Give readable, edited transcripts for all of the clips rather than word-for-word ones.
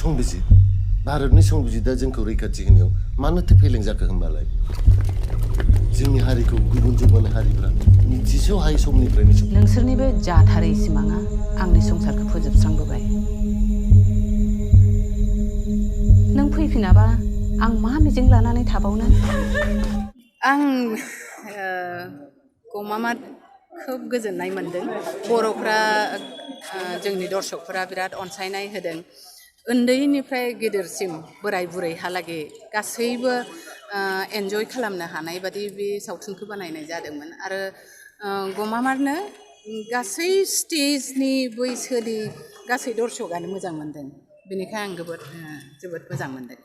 संबिजि भारतनि संबिजिदा जोंखौ रैखाथि होनायाव मानोथो फेलें जाखो होनबालाय जोंनि हारिखौ गुबुन जौगानाय हारिफ्रा मिथिस'हायै समनिफ्रायनो नोंसोरनि बे जाथारै सिमाङा आंनि संसारखौ फोजोबस्रांबोबाय नों फैफिनाबा आं मा मिजिं लानानै थाबावनो आं गमामा खोब गोजोननाय मोनदों बर'फ्रा जोंनि दर्शकफोरा बिराद अनसायनाय होदों उन्दैनिफ्राय गिदिरसिम बोराय बुरैहालागै गासैबो एन्जय खालामनो हानाय बादि बे सावथुनखौ बानायनाय जादोंमोन आरो गमामानो गासै स्टेजनि बैसोनि गासै दर्शकआनो मोजां मोनदों बेनिखाय आं जोबोद मोजां मोनदों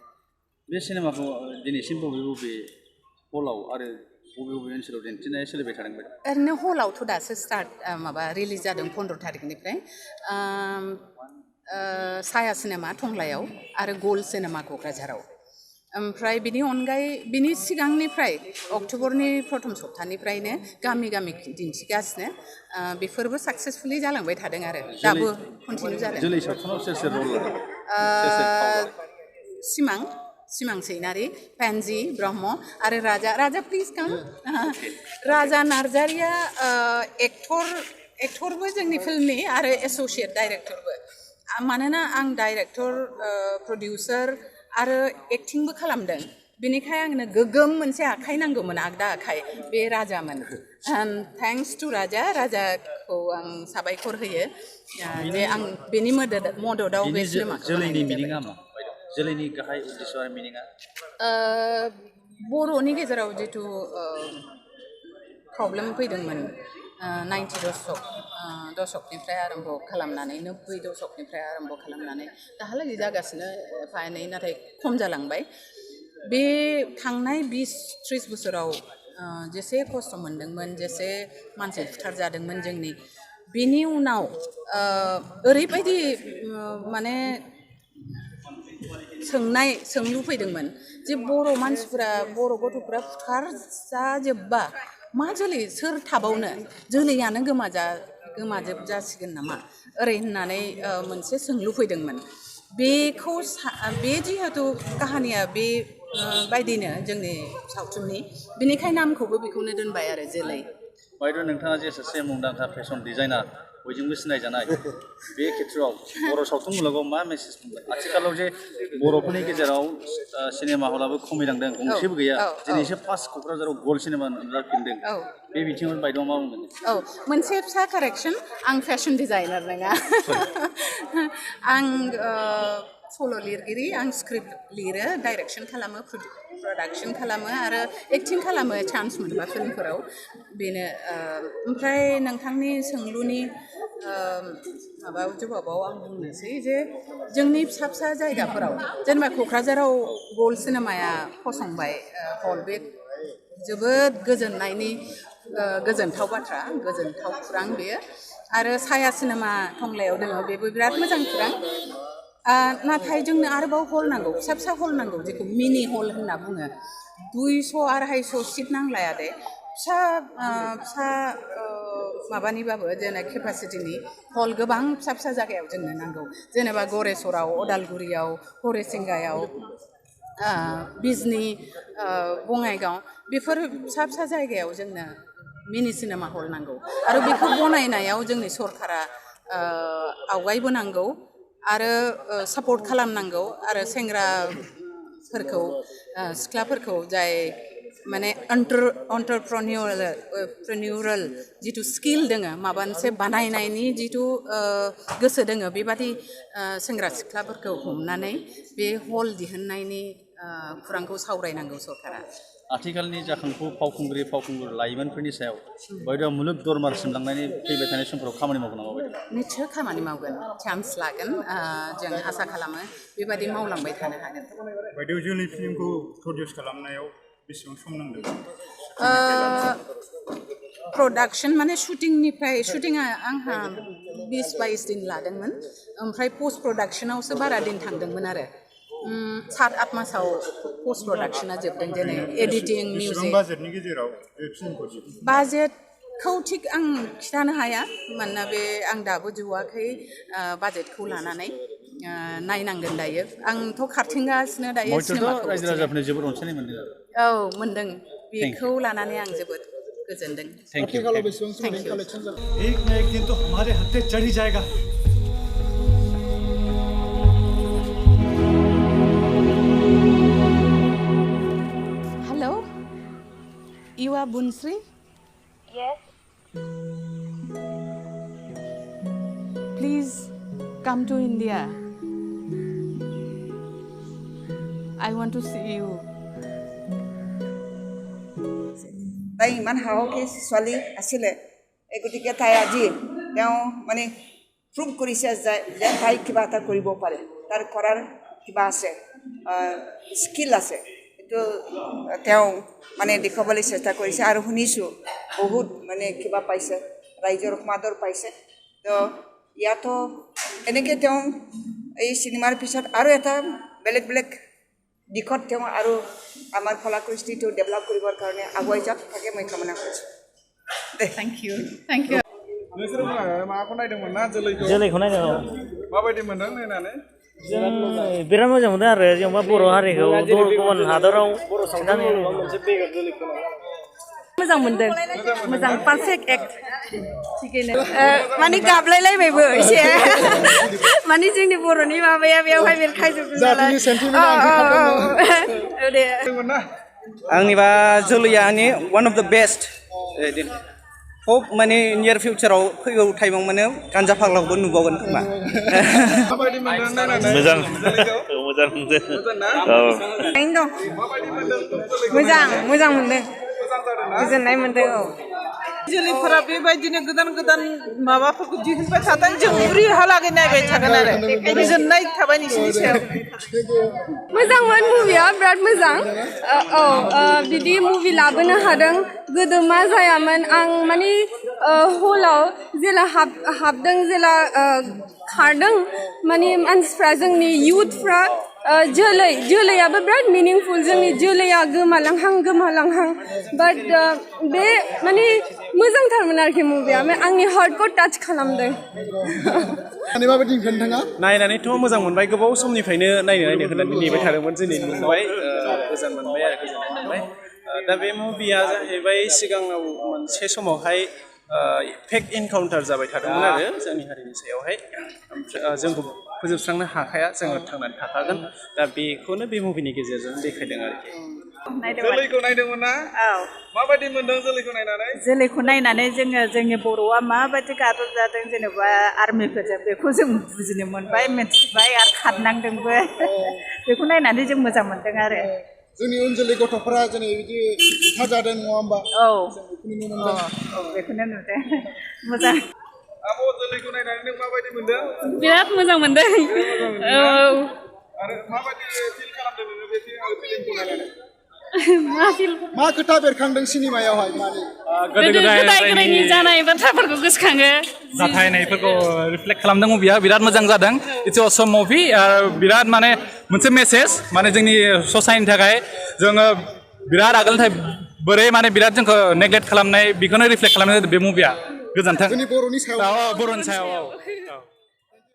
बे सिनेमाखौ दिनैसिम बबे हलाव आरो बबे ओनसोलाव दिन्थिनाया सोलिबाय थादों बायदि ओरैनो हलावथ' दासो रिलिज जादों 15 थारिखनिफ्राय साया सिनेमा टंलायाव आरो गल्ड सिनेमा क'क्राझाराव ओमफ्राय बिनि अनगायै बिनि सिगांनिफ्राय अक्ट'बरनि प्रथम सप्तानिफ्रायनो गामि गामि दिन्थिगासिनो बेफोरबो साक्सेसफुलि जालांबाय थादों आरो दाबो कन्टिनिउ जादों जोलै सावथुनाव सोर सोर रल सिमां सैनारि पेन्जि ब्रह्म आरो राजा प्लिज काम राजा नार्जारिया एक्टरबो जोंनि फिल्मनि आरो एस'सियेट डाइरेक्टरबो मानोना आं डाइरेक्टर प्रडिउसार आरो एक्टिंबो खालामदों बेनिखाय आंनो गोगोम मोनसे आखाइ नांगौमोन आगदा आखाइ बे राजामोन थेंक्स टु राजाखौ आं साबायखर होयो जे आं बेनि मददाव बे सिनेमाखौ जोलैनि मिनिङा मा जोलैनि गाहाय उद्देश्य मिनिङा बर'नि गेजेराव जिथु प्रब्लेम फैदोंमोन 90 दशकनिफ्राय आरम्भ खालामनानै 90 दशकनिफ्राय आरम्भ खालामनानै दाहालागै जागासिनो एफा एनै नाथाय खम जालांबाय बे थांनाय 20-30 बोसोराव जेसे खस्थ' मोनदोंमोन जेसे मानसि बुथारजादोंमोन जोंनि बेनि उनाव ओरैबायदि माने सोंलु फैदोंमोन जे बर' मानसिफोरा बर' गथ'फोरा बुथारजाजोबबा मा जोलै सोर थाबावनो जोलैयानो गोमाजोबजासिगोन नामा ओरै होननानै मोनसे सोंलु फैदोंमोन बेखौ बे जिहेतु काहानिया बे बायदिनो जोंनि सावथुननि बेनिखाय नामखौबो बेखौनो दोनबाय आरो जोलै बायद' नोंथाङा जे सासे मुंदांखा फेशन डिजाइनार बयजोंबो सिनायजानाय बे खेत्रआव बर' सावथुन मुलुगाव मा मेसेज बुंगोन आथिखालाव जे बर'फोरनि गेजेराव सिनेमा हलाबो खमायलांदों गंसेबो गैया दिनैसो फार्स्ट क'क्राझाराव गल्ड सिनेमा नुजाफिनदों बे बिथिङाव बायद'आ मा बुंगोन मोनसे फिसा कारेक्सन आं फेशन डिजाइनार नङा आं सल' लिरगिरि आं स्क्रिप्ट लिरो डाइरेक्सन खालामो प्रडाक्सन खालामो आरो एक्टिं खालामो चान्स मोनबा फिल्मफोराव बेनो ओमफ्राय नोंथांनि सोंलुनि जवाबाव आं बुंनोसै जे जोंनि फिसा जायगाफोराव जेनेबा क'क्राझाराव गल्ड सिनेमाया फसंबाय हल बे जोबोद गोजोननायनि गोजोनथाव बाथ्रा गोजोनथाव खौरां बेयो आरो साया सिनेमा टंलायाव दङ बेबो बिराद मोजां खौरां नाथाय जोंनो आरोबाव हल नांगौ फिसा हल नांगौ जेखौ मिनि हल होनना बुङो 200-250 सिट नांलाया दे फिसा माबानिबाबो जेने केपासिटिनि हल गोबां फिसा जायगायाव जोंनो नांगौ जेनेबा गरेस्वराव अदालगुरियाव हरिसिंगायाव बिजनि बङाइगाव बेफोर फिसा जायगायाव जोंनो मिनि सिनेमा हल नांगौ आरो बेखौ बनायनायाव जोंनि सरकारा आवगायबोनांगौ आरो सापर्ट खालामनांगौ आरो सेंग्राफोरखौ सिख्लाफोरखौ जाय माने एन्टारप्रेनिउराल जिथु स्किल दोङो माबा मोनसे बानायनायनि जिथु गोसो दोङो बेबादि सेंग्रा सिख्लाफोरखौ हमनानै बे हल दिहुननायनि खुरांखौ सावरायनांगौ सरकारा आथिखालनि जाखांफु फावखुंगुर लाइमोनफोरनि सायाव बायद'आ मुलुग दरबारसिम लांनायनि फैबाय थानाय समफोराव खामानि मावगोन नामा बायद' निस्सय खामानि मावगोन चान्स लागोन जों आसा खालामो बेबायदि मावलांबाय थानो हागोन बायद' जोंनि फिल्मखौ प्रडिउस खालामनायाव बेसेबां सम नांदों प्रडाक्सन माने शुटिंआ आंहा 20-22 दिन लादोंमोन ओमफ्राय पस्ट प्रडाक्सनावसो बारा दिन थांदोंमोन आरो 7-8 मासाव पस्ट प्रडाक्सना जोबदों जेरै एडिटिं मिउजिक बाजेटनि गेजेराव बे फिल्मखौ बाजेटखौ थिग आं खिथानो हाया मानोना बे आं दाबो जोबाखै बाजेटखौ लानानै नायनांगोन दायो आंथ' खारथिंगासिनो दायो मयथ'थ' सिनेमाखौ रायजो राजाफोरनि जोबोद अनसायनाय मोनदों आरो औ मोनदों बेखौ लानानै आं जोबोद गोजोनदों थेंक इउ आथिखालाव बेसेबां सिनेमा you. कालेक्शन जाबाय एक न एक दिन तो हमारे हत्थे चढ़ ही जाएगा Hello? You are Bunsri? Yes, Please come to India. I want to see you. তাই ইমান সাহসী ছোৱালী আছিলে এই গতিকে তাই আজি তেওঁ মানে প্ৰুভ কৰিছে যে তাই কিবা এটা কৰিব পাৰে তাৰ কৰাৰ কিবা আছে স্কিল আছে এইটো তেওঁ মানে দেখুৱাবলৈ চেষ্টা কৰিছে আৰু শুনিছোঁ বহুত মানে কিবা পাইছে ৰাইজৰ সমাদৰ পাইছে তো ইয়াতো এনেকৈ তেওঁ এই চিনেমাৰ পিছত আৰু এটা বেলেগ বেলেগ দিশত তেওঁ আৰু আমাৰ কলা কৃষ্টিটো ডেভেলপ কৰিবৰ কাৰণে আগুৱাই যাওক তাকে মই কামনা কৰিছোঁ Thank you. Thank you. नोंसोर माखौ नायदोंमोन ना जोलैखौ नायदों औ माबायदि मोनदों नायनानै जों बिराद मोजां मोनदों आरो जेनेबा बर' हारिखौ गुबुन हादराव मोजां मोनदों मोजां पारफेक्ट एक्ट थिगैनो माने गाबलायलायबायबो एसे माने जोंनि बर'नि माबाया बेवहाय बेरखायजोबदों नालाय दे आंनिबा जोलैया वान अफ द बेस्ट होप माने नियर फिउचाराव फैगौ टाइमाव माने गान्जा फाग्लाखौबो नुबावगोन खोमा माबायदि मोनदों नायनानै मोजां जोलैखौ मोजां मोनदों मोजां ना दं माबायदि मोनदों जोलैखौ मोजां मोजां मोनदों मोजां जादों ना गोजोननाय मोनदों औ जोलैफोरा बेबायदिनो गोदान गोदान माबाफोरखौ दिहुनबाय थादों जों उरिहालागै नायबाय थागोन आरो गोजोननाय थाबाय नोंसिनि सायाव मोजांमोन मुभिया बिराद मोजां औ बिदि मुभि लाबोनो हादों गोदो मा जायामोन आं माने हलाव जेला हाबदों जेला खारदों माने मानसिफ्रा जोंनि इयुथफ्रा जोलैयाबो बिराद मिनिंफुल जोंनि जोलैया गोमालांहां बाट बे माने मोजांथारमोन आरोखि मुभिया आंनि हार्टखौ टाच खालामदों माबायदि नोंथाङा नायनानैथ' मोजां मोनबाय गोबाव समनिफ्रायनो नायनो होननानै नेबाय थादोंमोन दिनै नुबाय गोजोन मोनबाय आरो गोजोननाय मोनबाय दा बे मुभिया जाहैबाय सिगाङाव मोनसे समावहाय फेक इनकाउन्टार जाबाय थादोंमोन आरो जोंनि हारिनि सायावहाय जोंखौ फोजोबस्रांनो हाखाया जोङो थांनानै थाखागोन दा बेखौनो बे मुभिनि गेजेरजों देखायदों आरोखि जोलैखौ नायदोंमोन ना औ माबायदि मोनदों जोलैखौ नायनानै जोलैखौ नायनानै जोंनि बर'आ माबायदि गादब जादों जेनेबा आर्मिफोरजों बेखौ जों बुजिनो मोनबाय मिथिबाय आरो खारनांदोंबो बेखौ नायनानै जों मोजां मोनदों आरो जोंनि उन जोलै गथ'फोरा जेनै बिदि थाजादों नङा होमबा औ बेखौनो नुनो मोनदों बेखौनो नुदों मोजां आब' जोलैखौ नायनानै नों माबायदि मोनदों बिराद मोजां मोनदों औ आरो माबायदि फिल खालामदों नोङो बे फिल्मखौ नायनानै मा खोथा बेरखांदों सिनेमायावहाय माने गोदो गोदायनि जानाय बाथ्राफोरखौ गोसोखाङो जाथायनायफोरखौ रिफ्लेक्ट खालामदों मुभिया बिराद मोजां जादों इट्स असम मुभि बिराद माने मोनसे मेसेज माने जोंनि ससाइटिनि थाखाय जोङो बिराद आगोलनिफ्राय बोरै माने बिराद जोंखौ नेग्लेक्ट खालामनाय बेखौनो रिफ्लेक्ट खालामनाय बे मुभिया गोजोन्थों जोंनि बर'नि सायाव बर'नि सायाव